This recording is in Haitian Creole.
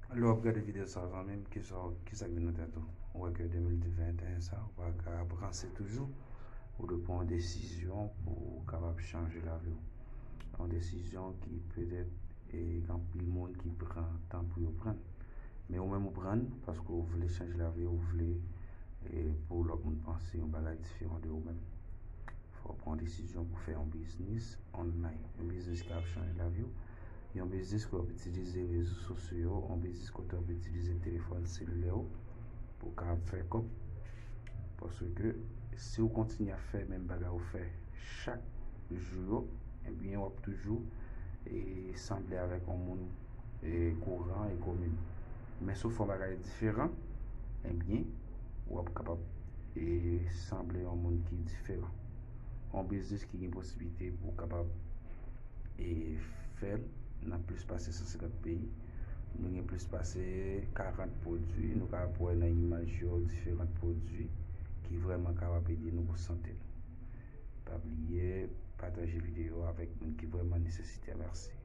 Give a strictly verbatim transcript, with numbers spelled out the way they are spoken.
Lè w ap gade videyo sa, zanmi m, kisa, kisa k vin nan tèt ou? Ou wè ke de mil venteyen sa, ou pa ka ap ranse toujou. Ou dwe pran yon desizyon pou w kapab chanje lavi w. Yon desizyon ki petèt, e, gen anpil moun ki pran tan pou yo pran. Men ou menm ou pran, paske ou vle chanje lavi w, ou vle, e, pou lòt moun panse yon bagay diferan de ou menm. Fò w pran desizyon pou fè yon biznis online, yon biznis ki ap chanje lavi w, yon biznis kote w ap itilize rezo sosyo yo, yon biznis kote w ap itilize telefòn selilè w pou w kapab fè kòb. Paske si w kontinye ap fè menm bagay ou fè chak jou yo, ebyen w ap toujou, e, sanble avèk yon moun, e, kouran e komin. Men si w fè yon bagay diferan, ebyen w ap kapab, e, sanble yon moun ki diferan. Yon biznis ki gen posiblite pou w kapab, e, fè l nan plis pase san senkant peyi. Nou gen plis pase karant pwodui, nou kapab wè nan imaj yo diferan pwodui ki vrèman kapab ede nou pou sante nou. Pa bliye pataje videyo avèk moun ki vrèman nesesite a. Mèsi.